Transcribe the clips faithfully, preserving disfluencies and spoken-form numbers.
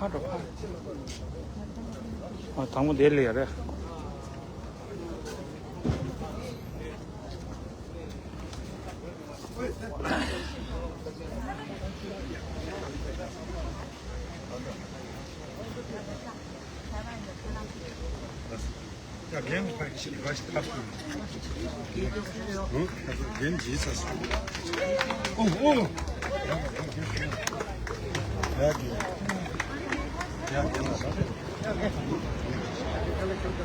ཨ་དང་པོ་དེ་ལས་ཡ་རེད། ཡ་རྒན་ཕ་ཞིག་ཕ་ཞིག་ཐབས་ཀྱིས། ཧུང་། རྒན་ཇི་ས་སོ། ཨོ་ཨོ། ཡ་རྒན། ཡ་རྒན་ལ་ས། ཐུབ་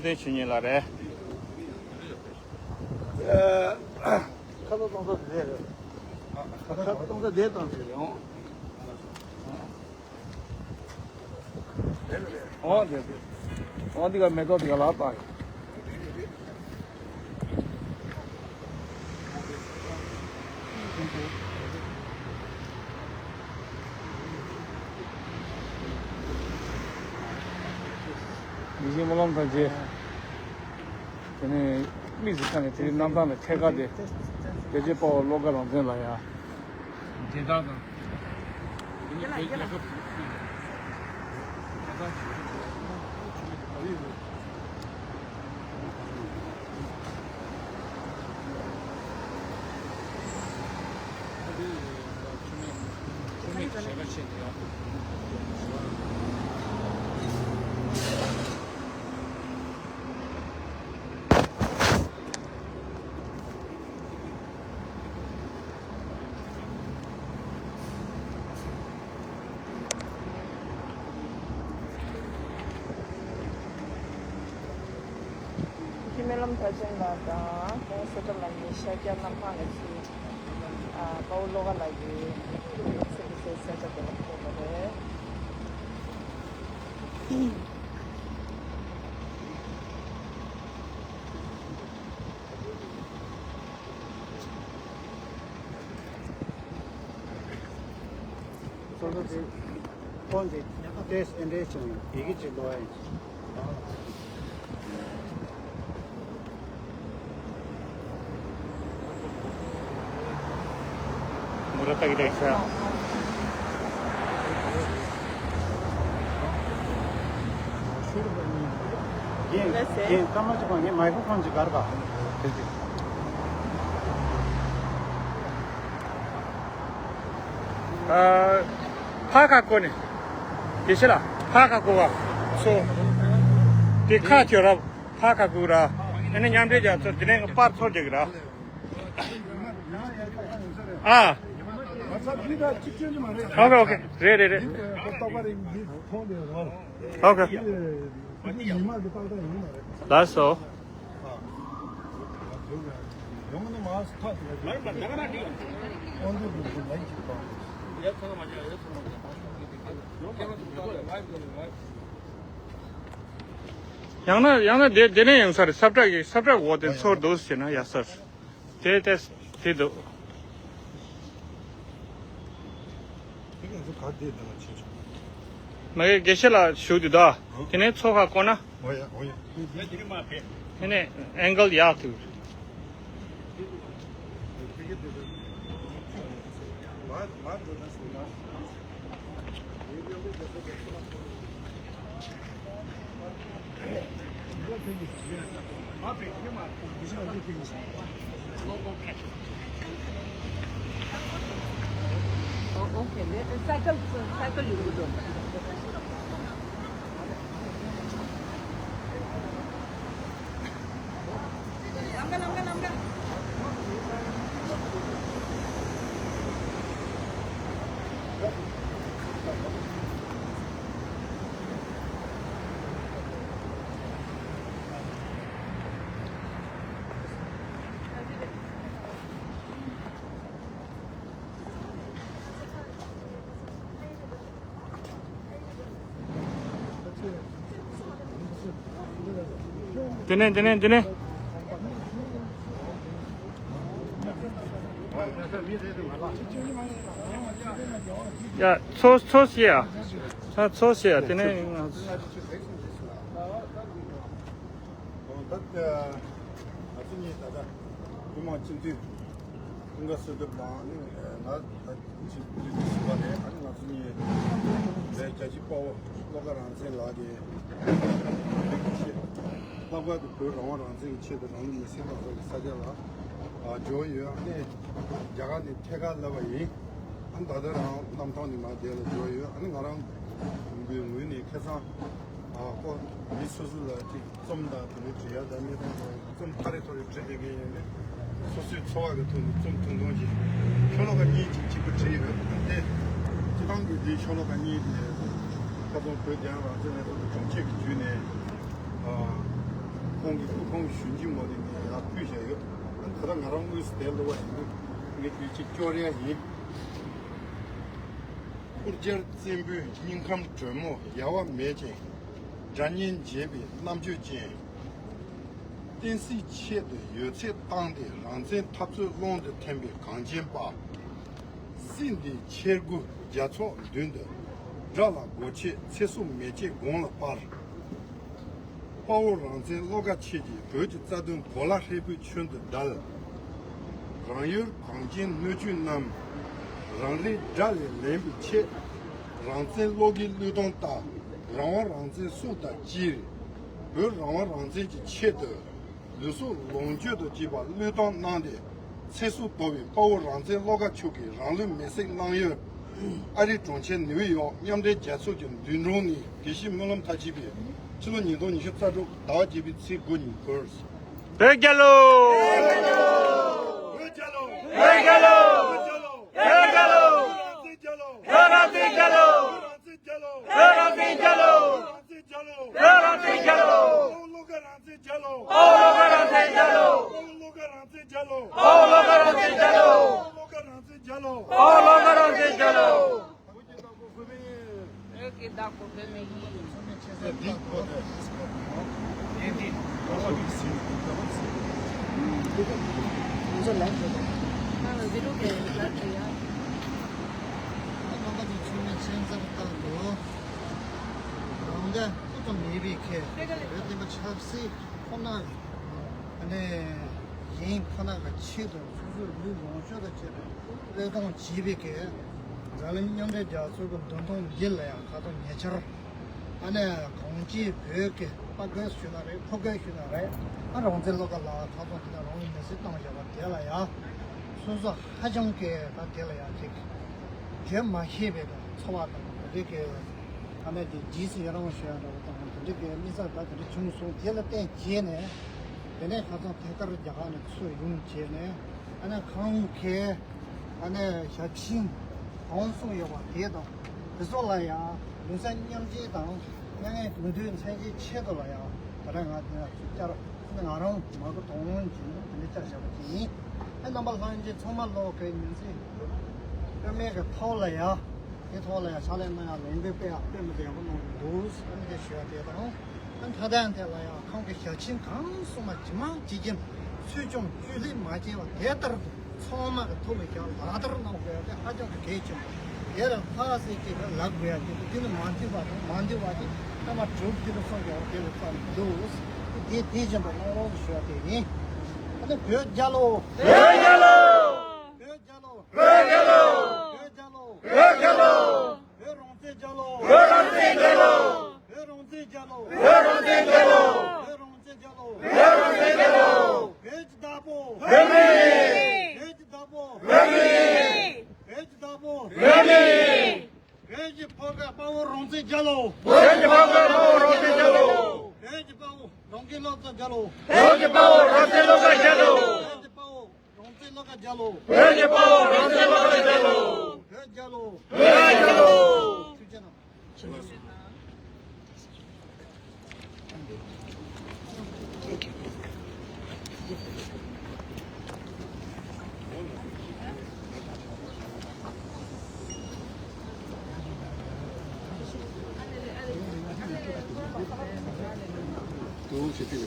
བསྟན་ཆོས་ཉིད་ལགས་རེད། ཁ་ལོ་གཏོང་ས་དེ་རེད། ཁ་ལོ་གཏོང་ས་དེ་གཏོང་ཟེར་རེད། ཨོ་དེ་དེ། ཨོ་འདི་ག་མེ་ཏོག་འདི་ག་ལག་བཏང་ཡོད། ཡིད་བཞིན་སྨོན་ལམ་དང་བཅས། དེ་ནས་དམིགས་སུ་བཀར་ནས་དེ་རིང་གནམ་ཐང་ལ་ཐད་ཀར་དེ་རྒྱལ་གཅེས་དཔའ་བོ་བློ་དགའ་རང་བཙན་ལགས་ཡ། དེ་དག་དང་། སྨོན་ལམ་དར་ཅན་ལགས་དང་། ལྷན་སེ་ཏྲ་ལ་ཉེ་ཤར་རྒྱ་གནམ་ཐང་ནས་ཚུར། ཨ། དཔའ་བོ་བློ་དགའ་ལགས་ཀྱིས་ཚེ་གི་སེ་ས་ཆ་དེ་ལ་ཕེབས་པ་རེད། སོ་སོ་དེ་ཕོན་དེ་ཏེས་ཨེ་འདྲས་བྱུང་ཡིན་ཡི་གེ་གཅིག་ལོ་ཡིན། མུ་ར་ཏག་ཏག་ཤ། རྒན། རྒན་སྐར་མ་གཅིག་པ་ངས་མའི་ཁོ་ཕོན་གཅིག་གར་ག་ཨ། ཕ་ཁ་ཀོ་ནི། དེ་ཤེ་ལ། ཕ་ཁ་ཀོ་བ། སོ། དེ་ཁ་ཁྱོད་ར། ཕ་ཁ་ཀོ་ར། ཨ་ནི་མཉམ་འབྲེལ་རྒྱ་ཚོ་དེ་ནས་པར་ཚོར་རྒྱག་ར། ཨ། ཨོ་ཁེ་ཨོ་ཁེ། རེད་རེད་རེད། ཨོ་ཁེ། ལགས་སོ། ཡང་ན་ཡང་ན་དེ་དེ་ནས་ཡང་སར་ས་བཀྲ་གི་ས་བཀྲ་འོག་དེ་ཚོར་འདུག་ཟེར་ན་ཡ་སར། དེ་དེ་དེ་འདུག་དེ་ང་ཚོ་ག་དེ་འདྲ་ལ་ཆེ་ཆུང་། མ་གི་དགེ་བཤེས་ལགས་བཞུགས་དུས་ད། དེ་ནས་ཚོ་ཁ་བསྐོར་ན། འོ་ཡ་འོ་ཡ། དེ་ནས་ཨེང་གལ་ཡག་ཐུབ། ཁྱེར་ནས་སའི་ཀལ་སའི་ཀལ་ཡོང་གི་འདུག་དེ་ནས་དེ་ནས་དེ་ནས། ཡ་ཚོ་ཚོ་ཞེས་ཡ། ཚོ་ཞེས་ཡ་དེ་ནས། ད་ང་ཚོ་གཉིས་ད་ལྟ་ཐུན་མོང་སྤྱི་འཐུས་ཀུན་དགའ་བསོད་སྒྲོན་དང་ནི་ང་ད་ཅིག་དུས་ཚོད་བ་རེད། ཨ་ནི་ང་ཚོ་གཉིས་རེད། རྒྱལ་གཅེས་དཔའ་བོ་བློ་དགའ་རང་བཙན་ལགས་ཀྱིས་ཆེད་ལྷག་པར་དུ་བོད་རང་དབང་རང་བཙན་གྱི་ཆེད་དུ་རང་ལུས་མེར་སྲེག་གནང་ས་གི་ས་ཆ་ལ་འབྱོར་ཡོད། ཨ་ནི་རྒྱ་གར་ནས་ཐད་ཀར་སླེབས་པ་ཡིན། ཨ་ནི་ད་ལྟ་རང་གནམ་ཐང་ནས་མར་དེ་ལ་འབྱོར་ཡོད། ཨ་ནི་ང་རང་གི་ངོས་ནས་ཁ་སང་ཨ་ཁོ་མི་སོ་སོ་ལ་ཅིག་རྩོམ་དང་དེ་འདྲ་འབྲི་ཡ་དང་གནས་སྟངས་དང་རྩོམ་ཐ་རེ་ཐོ་རེ་འབྲི་བསྡད་མཁན་ཡིན་ནའི་སོ་སོའི་འཚོ་བ་གི་ཐོག་ནས་རྩོམ་ཐུང་ཐུང་ཅིག་ཤོ་ལོ་ཀ་གཉིས་ཅིག་གཅིག་པུ་བྲིས་ཡོད། དེ་སྤྱི་བཏང་གི་དེའི་ཤོ་ལོ་ཀ་གཉིས་དེ་ཁ་སང་བོད་རྒྱལ་ཡོངས་རང་བཙན་ལྷན་ཚོགས་ཀྱི་དྲུང་ཆེ་གི་བརྒྱུད་ནས་ཨ་ཁོང་གི་སྐུ་ཁམས་བཞུགས་སྤྱི་ངོས་ནས་ངས་ཡར་ཕུལ་བཞག་ཡོད། ད་ལྟ་ང་རང་དངོས་སུ་དེར་སླེབས་པ་ཡིན་དུས་ངས་དུས་ཅིག་སྐྱོར་ཡ་ཡིན། ཕོ་རྒྱལ་བཙན་པོའི་སྙིང་ཁམས་དྲོན་མོ་ཡལ་བ་མེད་ཅིང་། སྒྲ་སྙན་འཇེབས་པའི་རྣམ་དཔྱོད་ཅན། བསྟན་སྲིད་ཆེད་དུ་ཡོད་ཚད་བཏང་སྟེ་རང་བཙན་འཐབ་རྩོད་ཀློང་དུ་འཐེན་པའི་གངས་ཅན་པ། སྲིད་འདིའི་ཆེ་དགུ་རྒྱ་ཚོགས་མདུན་དུ། དགྲ་ལ་མགོ་ཆེ་ཚེ་སྲོག་མེ་ལྕེ་དགུང་ལ་སྤར། དཔའ་བོ་རང་བཙན་བློ་དགའ་ཁྱེད་ཀྱིས་བོད་ཀྱི་རྩ་དོན་གོ་ལ་ཧྲིལ་པོའི་ཁྱོན་དུ་བརྡལ། རང་ཡུལ་གངས་ཅན་སྣོད་བཅུད་རྣམས། རང་རེའི་དགྲ་ལས་ལེན་པའི་ཆེད། རང་བཙན་བློ་འགེལ་བློས་གཏོང་ལྟ། རང་དབང་རང་བཙན་སྲོག་དང་སྤྱིར། བོད་རང་དབང་རང་བཙན་གྱི་ཆེད་དུ། ལུས་སྲོག་ལོངས་སྤྱོད་དང་བཅས་པ་བློས་བཏང་གནང་སྟེ། ཚེ་སྲོག་དོར་བའི་དཔའ་བོ་རང་བཙན་བློ་དགའ་མཆོག་གི་རང་ལུས་མེར་སྲེག་གནང་ཡུལ། ཨ་རིའི་གྲོང་ཁྱེར་ནིའུ་ཡོག་མཉམ་འབྲེལ་རྒྱལ་ཚོགས་ཀྱི་མདུན་དྲུང་ནས། དགེ་བཤེས་སྨོན་ལམ་མཐར་ཕྱིན་པའི་ཕྱི་ལོ་ཉིས་སྟོང་ཉི་ཤུ་རྩ་དྲུག་ཟླ་བ་བརྒྱད་པའི་ཚེས་དགུ་ཉིན་འཁོད། བོད་རྒྱལ་ལོ། བོད་རྒྱལ་ལོ། བོད་རྒྱལ་ལོ། བོད་རྒྱལ་ལོ། བོད་རང་བཙན་རྒྱལ་ལོ། བོད་རང་བཙན་རྒྱལ་ལོ། བོད་རང་བཙན་རྒྱལ་ལོ། བོད་རང་བཙན་རྒྱལ་ལོ། བོད་རང་བཙན་རྒྱལ་ལོ། བོད་རང་བཙན་རྒྱལ་ལོ། བློ་དགའ་རང་བཙན་རྒྱལ་ལོ། བློ་དགའ་རང་བཙན་རྒྱལ་ལོ། བློ་དགའ་རང་བཙན་རྒྱལ་ལོ། བློ་དགའ་རང་བཙན་རྒྱལ་ལོ། བློ་དགའ་རང་བཙན་རྒྱལ་ལོ། བློ་དགའ་རང་བཙན་རྒྱལ་ལོ། བོད་ཀྱི་བདག་པོ་བོད་མི་ཡིན། བོད་ཀྱི་བདག་པོ་བོད་མི་ཡིན། རྣམ་པ་ཚོ་ཚང་མས་ཁྱད་མཚར་བཏང་འདུག་རང་དགའ་སྤུ་ཙམ་མེད་པའི་ཁེ་བོད་བསྟན་པ་ཆབ་སྲིད་ཁོ་ན་ནས་གཞན་ཁོ་ན་གི་ཆེད་དུ་སོ་སོའི་ལུས་ལོངས་སྤྱོད་དང་བཅས་པ་བློས་གཏོང་བྱས་པའི་ཁེ་འཛམ་གླིང་མཉམ་འབྲེལ་རྒྱལ་ཚོགས་ཀྱི་མདུན་ཐང་འདི་ལ་ཡང་ཁ་ཐོག་ཉེ་ཆར། ཨ་ནི་གངས་ཅན་བོད་ཀྱི་དཔའ་རྒོད་ཞུ་ན་རེད། ཕོ་རྒོད་ཞུ་ན་རེད། ཨ་རང་བཙན་བློ་དགའ་ལགས་ཁ་སང་དེ་དག་རང་ལུས་མེར་སྲེག་བཏང་བཞག་པ་དེ་ལ་ཡ་སོ་སོ་ཧ་ཅང་གི་ད་དེ་ལ་ཡ་ཅིག་བརྗོད་མ་ཤེས་པའི་ད་ཚོར་བ་དང་དེ་འདྲ་གི་ཨ་ནི་དེ་རྗེས་སུ་ཡི་རང་ཞུ་ཡ་འདྲ་བོ་དང་དེ་འདྲ་གི་དམིགས་བསལ་ད་དེ་འདྲ་བྱུང་སོང་། དེ་ལ་བརྟེན་བྱས་ནས་དེ་ནས་ཁ་སང་ཐད་ཀར་རྒྱ་གར་ནས་ཚུར་ཡོང་བྱས་ནས་ཨ་ནི་ཁོང་གི་ཨ་ནི་ཞབས་ཕྱི་གང་གསུངས་ཡོད་པ་དེ་དང་། དེ་ཚོ་ལ་ཡང་ལུས་སེམས་མཉམ་སྐྱེད་དང་དམྱལ་བའི་དགོས་འདོད་མཚོན་ཆེད་ཆེད་དུ་ལ་ཡང་ད་ལྟ་ང་དེ་ཚོ་བཅར་ང་རང་མ་གི་དོགས་སློང་བྱས་ནས་དེ་འདྲ་བཅར་བཞག་པ་ཅིག་ཡིན། ཨེ་རྣམ་པ་ལྷན་རྒྱས་ཚང་མ་ལོག་གི་ཉིན་མཚན་དཀའ་མེད་ཀྱི་ཐོག་ལ་ཡང་དེ་ཐོག་ལ་ཡང་ཕྱག་ལས་གནང་ཡ་ལས་འགུལ་སྤེལ་ཡ་དཔེ་མི་སྲིད་ཡག་པོ་གནང་གི་འདུག་ཨ་ནི་དེ་ཞུ་ཡ་དེ་དང་། ཨ་མཐའ་དོན་དེ་ལ་ཡང་ཁོང་གི་ཞལ་ཆེམས་གང་གསུངས་པ་ཇི་མང་ཇི་བཞིན་ཚུལ་བྱུང་བཅོས་ལྷད་མ་བྱས་པ་དེ་ལྟར་དུ་ཚང་མ་གི་ཐུགས་ལ་བཞག་ལག་བསྟར་གནང་དགོས་ཡ་དེ་ཧ་ཅང་གི་གལ་ཆེན་པོ། དེ་ལ་ལྷག་སྲིད་ཀྱི་ལབ་དགོས་ཡ་དེ་དེ་ནི་མ་འཐུས་པ་དང་མ་འདུས་པ་དེ་ཐ་མ་གྲུབ་ཀྱི་རུ་སོང་ཀྱང་དེ་ལ་ཙམ་འདུག་དེ་དེ་བཞིན་དུ་གནང་རོགས་ཞུ་བ་དེ་ཡིན། ཨ་ནི་བོད་རྒྱལ་ལོ། བོད་རྒྱལ་ལོ། བོད་རྒྱལ་ལོ། བོད་རྒྱལ་ལོ། བོད་རྒྱལ་ལོ། བོད་རང་བཙན་རྒྱལ་ལོ། བོད་རང་བཙན་རྒྱལ་ལོ། བོད་རང་བཙན་རྒྱལ་ལོ། བོད་རང་བཙན་རྒྱལ་ལོ། བོད་རང་བཙན་རྒྱལ་ལོ། བོད་རང་བཙན་རྒྱལ་ལོ། བོད་ཀྱི་བདག་པོ། བོད་མི་ཡིན། བོད་ཀྱི་བདག་པོ། བོད་མི་ཡིན། བོད་ཀྱི་བདག་པོ། བོད་མི་ཡིན། རང་བཙན་རྒྱལ་ལོ། བོད་ཀྱི་དཔའ་བོ་རང་བཙན་རྒྱལ་ལོ། བོད་ཀྱི་དཔའ་བོ་རང་བཙན་བློ་བཟང་རྒྱལ་ལོ། བོད་ཀྱི་དཔའ་བོ་རང་བཙན་བློ་བཟང་རྒྱལ་ལོ། བོད་ཀྱི་དཔའ་བོ་རང་བཙན་བློ་བཟང་རྒྱལ་ལོ། བོད་ཀྱི་དཔའ་བོ་རང་བཙན་བློ་བཟང་རྒྱལ་ལོ། བོད་རྒྱལ་ལོ། བོད་རྒྱལ་ལོ། ཐུགས་རྗེ་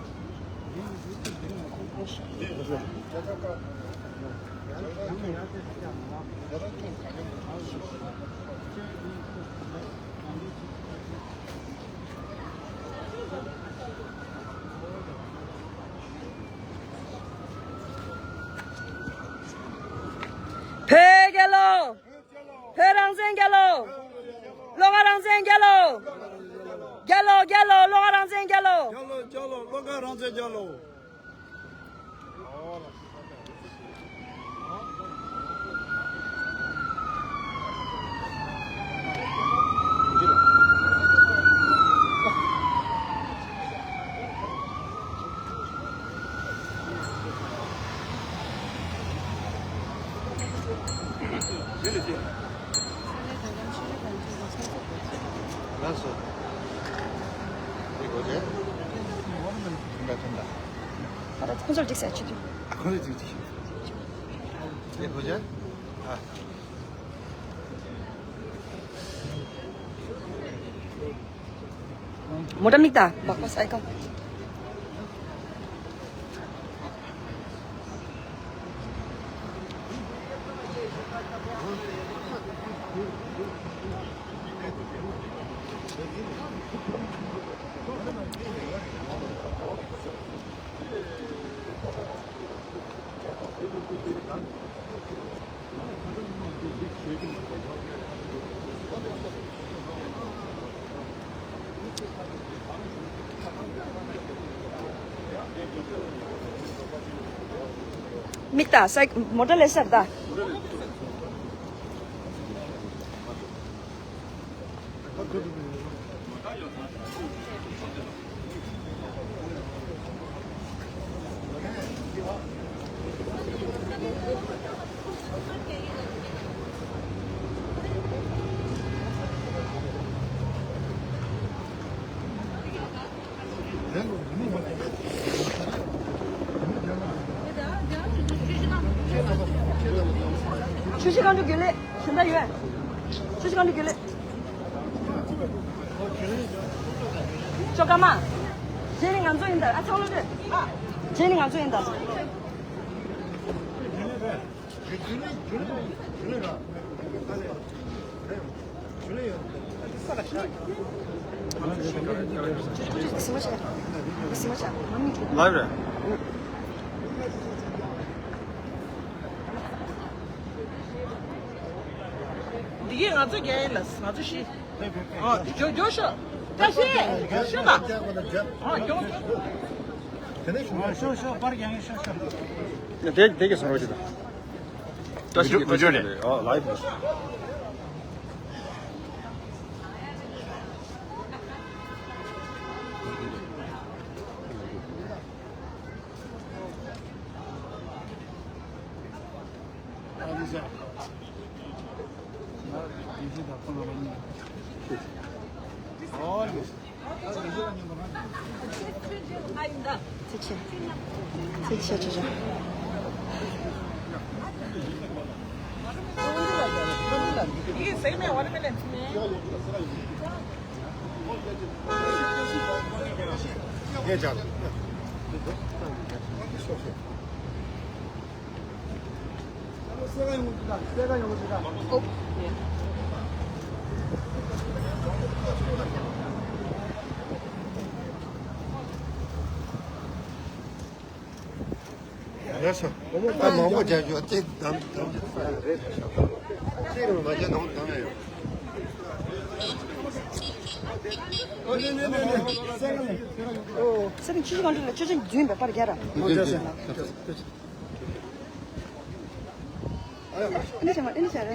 གནང་། བོད་རྒྱལ་ལོ། བོད་རང་བཙན་རྒྱལ་ལོ། བློ་དགའ་རང་བཙན་རྒྱལ་ལོ། རྒྱལ་ལོ་རྒྱལ་ལོ་བློ་དགའ་རང་བཙན་རྒྱལ་ལོ། རྒྱལ་ལོ་རྒྱལ་ལོ་བློ་དགའ་རང་བཙན་རྒྱལ་ལོ། ལགས་སོ། ཁོང་ཚོར་འགྲིག་ས་ཆུ་དུས། ཁོང་ཚོར་འགྲིག་ཆུ། ཨ། མོ་ཊ་མིག་ད་སྦག་སྦག་སའི་ཀ། མིག་ད་སའི་མོ་ཊ་ལས་སར་ད། ཆུ་བཞི་སྒང་དྲུག་རྒྱུན་ལས་གཞོན་པ་ཡོད། ཆུ་བཞི་སྒང་དྲུག་རྒྱུན་ལས། ཅོ་ཀ་མ། རྗེས་ནི་ང་ཚོ་ཡིན་ད། ཨ་ཚང་ལོ་རེད། རྗེས་ནི་ང་ཚོ་ཡིན་ད། ལབ་རེད། འདི་གས་ང་ཚོ་རྒྱ་ཡིན་ལ་ང་ཚོ་ཤི། ཨ་ཇོ་ཇོ་ཤོ། བཀྲ་ཤིས་ཤོ་ན། ཨ་ཇོ་ཇོ། དེ་ནས་ཤོ་ཤོ་ཤོ་པར་རྒྱང་ཡིན་ཤོ་ཤོ། དེ་དེ་གས་སོང་རོགས་བྱེད་དང་། བཀྲ་ཤིས་བདེ་ལེགས། བཀྲ་ཤིས་བདེ་ལེགས། ཨ། ལའིབ་རེད། ཚེ་ཆེ། ཚེ་ཆེ་ཆེ་ཆེ། ལགས་སོ། ད་མང་པོ་རྒྱབ་ཡོད་དེ། དམ་དམ་གཅིག་རུ་མ་བྱས་དམ་དམ་ཡོད། ཚེ་རིང་ཆུ་བཞི་སྒང་དྲུག་ལ་ཆུ་ཆེན་རྫུན་པའི་པར་རྒྱག་ར། ཨ་ནི་བྱ་མ་ཨ་ནི་བྱ་ར།